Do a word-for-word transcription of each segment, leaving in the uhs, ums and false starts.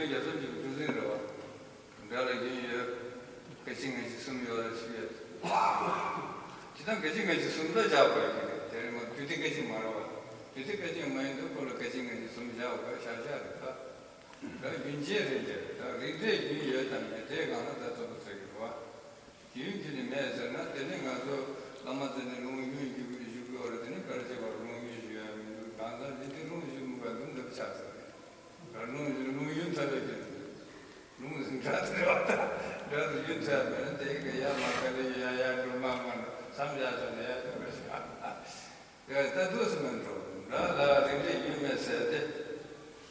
རྒྱ་མཚོ་འཇུག་གྲུ་གཟིངས་རེད་བ། དགྲ་ལ་རྒྱུན་ཡོད། སྐད་ཅིག་སྔ་ཕྱི་གསུམ་ཡོད་ལ་ཞུ་ཡ། ཇི་ལྟར་སྐད་ཅིག་སྔ་ཕྱི་གསུམ་ལ་བཞག་དགོས་ཀྱི་རེད། དེ་རིང་མ་དུས་དེ་སྐད་ཅིག་མ་རེད་བ། དུས་དེ་སྐད་ཅིག་མ་ཡིན་དུས་ཁོ་ལ་སྐད་ཅིག་སྔ་ཕྱི་གསུམ་བཞག་དགོས་ཤར་ཤར་རེད་ད། ད་རྒྱུན་ཆད་རེད་དེ། ད་རིགས་འགྲེ་རྒྱུན་ཡོད་དམ་མེད་དེའི་སྒང་ལ་ད་རྩོད་པ་རྩོད་ཀྱི་རེད་བ། རྒྱུན་རྒྱུན་ནི་མེད་ཟེར་ན། དེ་ནི་ང་ཚོ་བླ་མ་ཚོ་ནི་ལུང་ཡུན་ཞུ་གི་ཞུ་གི་བ་རེད། དེ་ནི་ག་རེ་བྱེད་པར་ལུང་ཡུན་ཞུ་ཡ་མི་འདུག་གང་ལྟར་འདི་དེ་ལུང་ཞུ་མི་དགོས་འདུག་འདི་ཆགས་ཚར་རེད། ད་ལུང་ཞུ་ལུང་ཡུན་ཐག་ཡོད་དེ། ལུང་ཟིན་འདྲ་དེ་རེད་བ། ད་འདྲ་དུ་ཡུན་ཐག་མེད་ན་དེ་གི་ཡ་མ་ག་ལེ་ཡ་ཡ་འགྲོ་མ་མ་འགྲོ་མཚམས་བཞག་ཚར་ནས་ཡ་འགྲོ་རེད་ཤག་ཡ་ད་འདུག་སེ་མིན་འགྲོ། དགྲ་ལ་རིགས་འགྲེ་རྒྱུན་མེད་ཟེར་ཏེ།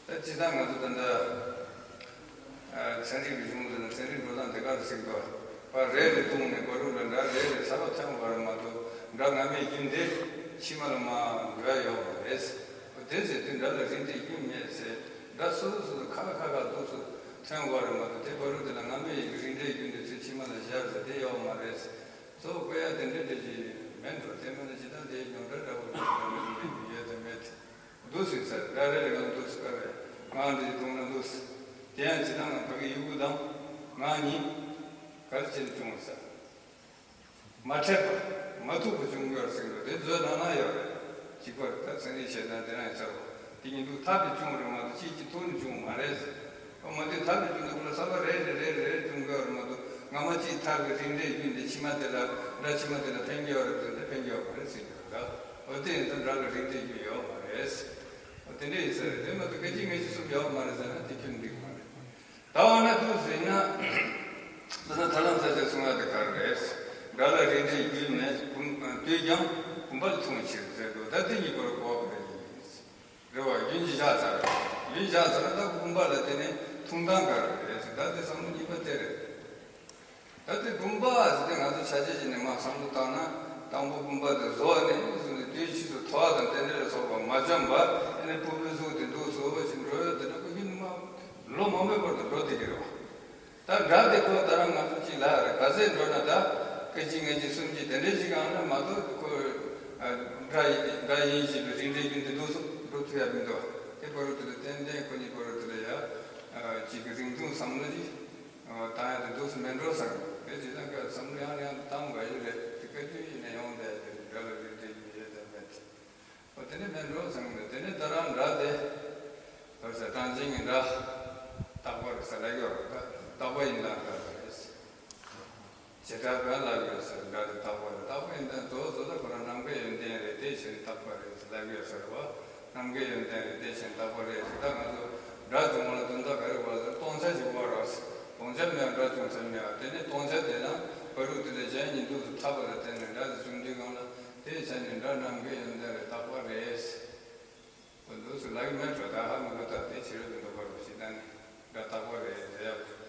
ད་སྤྱིར་བཏང་ང་ཚོ་ད་ལྟ་ཨ་ཚན་རིག་གི་གཞུང་ཟེར་ན་ཚན་རིག་འགྲོ་སྟངས་དེ་ག་རུ་ཟིན་པ། པ་རེ་རེ་བཏུང་ནས་བར་དུ་ལ་དགྲ་རེ་རེ་གསར་པ་ཐོན་པ་རེད་མ་གཏོགས། དགྲ་སྔ་མའི་རྒྱུན་དེ་ཕྱི་མ་ལ་མར་འགྲོ་ཡ་ཡོད་མ་རེད། དེ་ཟེར་དུས་དགྲ་ལ་རིགས་འགྲེ་རྒྱུན་མེད་ཟེར། དགྲ་སོ་སོ་སོ་སོ་ཁ་ཁ་ཁ་ཁ་འདུག་སེ་ཐོན་པ་རེད་མ་གཏོགས། དེ་བར་དུ་དེ་ལ་སྔ་མའི་རིགས་འགྲེ་རྒྱུན་དེ་ཚུར་ཕྱི་མ་ལ་བཞག་ཟེར་དེ་ཡོད་མ་རེད། གཙོ་བོ་བཀོད་ཡ་དེ་འདྲ་འདྲ་ཞིག་མེད་འགྲོ། དེ་མིན་ན་ཇི་ལྟར་དེའི་རྙོག་དྲ་འདྲ་བོ་འདྲ་བོ་འདྲ་ཡོད་དམ་མེད་དེ། འདུག་སེ་ཟེར། རེ་རེ་རེ་གང་འདུག་སེ་དཀའ་བས་ངག་འདི་ཞིག་བཏུང་ན་འདུག་སེ། དེ་ཡང་ཇི་ལྟར་ང་ཕ་གི་ཡི་གུ་དང་ངག་གཉིས་ག་རེ་བྱས་ནས་བྱུང་བ་ཟེར། མ་འཕྲད་པ་མ་ཐུག་པ་བྱུང་དགོས་ཟེར་འདུག་དེ་མཛོད་ནང་ན་ཡོད་རེད། གཅིག་པ་རེད། ད་ཚན་རིག་བཤད་སྟངས་དེ་རང་ཡིན་ཚར་བ། དེ་གཉིས་འདུག་ཐབས་ཀྱིས་བྱུང་རེད་མ་གཏོགས་གཅིག་གིས་ཐུག་ནས་བྱུང་མ་རེད། ཨོ་མ་དེ་ཐབས་ཀྱིས་བྱུང་དུས་ཁོ་ལ་བསམ་པ་རེ་རེ་རེ་རེ་བྱུང་དགོས་རེད་མ་གཏོགས། སྔ་མ་གཅིག་ཐར་བའི་རིགས་འགྲེ་རྒྱུན་དེ་ཕྱི་མ་དེ་ལ་དགྲ་ཕྱི་མ་དེ་ལ་ཕན་གྱི་ཡོད་རེད་ཟེར་ཏེ་ཕན་གྱི་ཡོད་མ་རེད་ཟེར་གྱི་རེད་ད། ཨོ་དེ་ཡིན་ཙང་དགྲ་ལ་རིགས་འགྲེ་རྒྱུན་ཡོད་མ་རེད། ཨོ་དེ་འདྲ་ཡིན་ས་རེད། དེ་མ་གཏོགས་སྐད་ཅིག་སྔ་ཕྱི་གསུམ་ཡོད་མ་རེད་ཟེར་ན་དེ་ཁྱོན་འགྲིག་མ་རེད། ད་འོ་ན་འདུག་ཟེར་ན། ད་ལྟ་ཐར་ལམ་ས་ཆ་གསུང་ཡ་དེ་ག་རེ་རེད། དགྲ་ལ་རིགས་འགྲེ་རྒྱུན་མེད་བུམ། དུས་ཀྱང་བུམ་པ་ལ་ཐུག་ཕྱིར་ཟེར་འདུག་ད་དེ་གཉིས་པོ་ལ་གོ་བ་ག་རེ་ཡིན། རེད་བ། རྒྱུན་གྱིས་བཞག་ཚར། རྒྱུན་བཞག་ཚར་ན་ད་བུམ་པ་ལ་དེ་ནས་ཐུག་སྟངས་ག་རེ་རེད་ཟེར། ད་དེ་བསམ་བློ་གཉིས་པ་དེ་རེད། ད་དེ་བུམ་པ་ཟེར་དེ་ང་ཚོ་ཆ་བྱད་ཅིག་ནས་མར་བསམ་བློ་བཏང་ན། དང་པོ་བུམ་པ་དེ་བཟོ་བ་ནས་བཟུང་ནས་དུས་ཕྱིས་སུ་ཐོ་བ་དང་དེ་འདྲ་ལ་སོགས་པ་མ་བཅོམ་པར་ཨ་ནི་ཕུར་བུའི་གཟུགས་དེ་འདུག་སེ་ཞིག་འགྲོ་ཡོད་དེ་འདྲ་ཁོ་རྒྱུན་མ་ལོ་མང་པོའི་བར་དུ་འགྲོ་བསྡད་ཀྱི་རེད་བ། ད་དགྲ་དེ་ཁོ་ད་རང་ང་ཚོ་གཅིག་ལ་རེད། ག་ཚད་འགྲོ་ན་ད་སྐད་ཅིག་སྔ་ཕྱི་གསུམ་གྱི་དེ་འདྲའི་ཞིག་ཨང་ན་མ་གཏོགས་ཁོ་དགྲ་ཡིན་དགྲ་ཡིན་ཞེས་པའི་རིགས་འགྲེ་རྒྱུན་དེ་འདུག་སེ་འགྲོ་ཐུབ་ཡ་མི་འདུག་དེ་བར་དུ་ལ་ཏན་ཏན་ཁོ་གཉིས་བར་དུ་ལ་ཡ་གཅིག་གི་རིང་ཐུང་བསམ་བློ་ཅིག་བཏང་ཡ་དེ་འདུག་སེ་མེད་འགྲོ་བསམ་གི། དེ་ཇི་ལྟར་བསམ་བློ་ཡང་ནས་ཡང་དུ་བཏང་དགོས་ཡོད་རེད། དེ་བཀའ་བཀྱོན་ཡིན་ན་ཡོང་བསྡད་དེ་དགྲ་ལ་རིགས་འགྲེ་རྒྱུན་ཡོད་དམ་མེད། ཨོ་དེ་ནས་མེད་འགྲོ་བསམ་གི། དེ་ནས་ད་རང་དགྲ་དེ་བར་ས་གྲངས་ཅན་གྱི་དགྲ་རྟག་པ་རེད་ཟེར་ལབ་ཡོད་རེད། རྟག་པ་ཡིན་དང་འདྲ་རེད། བྱེ་བྲག་པས་ལབ་ཡོད་ཟེར། དགྲ་དེ་རྟག་པ་རེད། རྟག་པ་ཡིན་དང་གཙོ་བོ་གཙོ་ལ་ཁོ་རང་རྣམ་དགའི་ཡོན་ཏན་རེད། དེ་བཞིན་རྟག་པ་རེད་ཟེར་ལབ་ཡོད་ཟེར་བ། རྣམ་དགའི་ཡོན་ཏན་རེད། དེ་བཞིན་རྟག་པ་རེད་ཟེར། ད་ང་ཚོ་དགྲ་བྱུང་བ་ལ་དོན་དག་ག་རེ་བ་ཟེར། སྟོང་ཆ་ཞིག་བ་ར་ཟེར། སྟོང་ཆ་མེད་པར་དགྲ་བྱུང་ས་མེད་པ། དེ་ནས་སྟོང་ཆ་དེ་ན་བར་དུ་དེ་ལས་གཞན་གཉིས་འདུག་སེ་འཐབ་པ་ལ་བརྟེན་ནས་དགྲ་དེ་བྱུང་དུས་སྒང་ལ། དེའི་ཆ་ནས་དགྲ་རྣམ་དགའི་ཡོན་ཏན་རེད། རྟག་པ་རེད། འདུག་སེ་ལབ་ཀྱི་མེད་འགྲོ། ད་ཧ་མི་གོ། ད་དེ་ཕྱི་རོལ་དུ་འགྲོ་བར་གྱི་ཞེ་སྡང་ནི་དགྲ་རྟག་པ་རེད་ཟེར་ཡག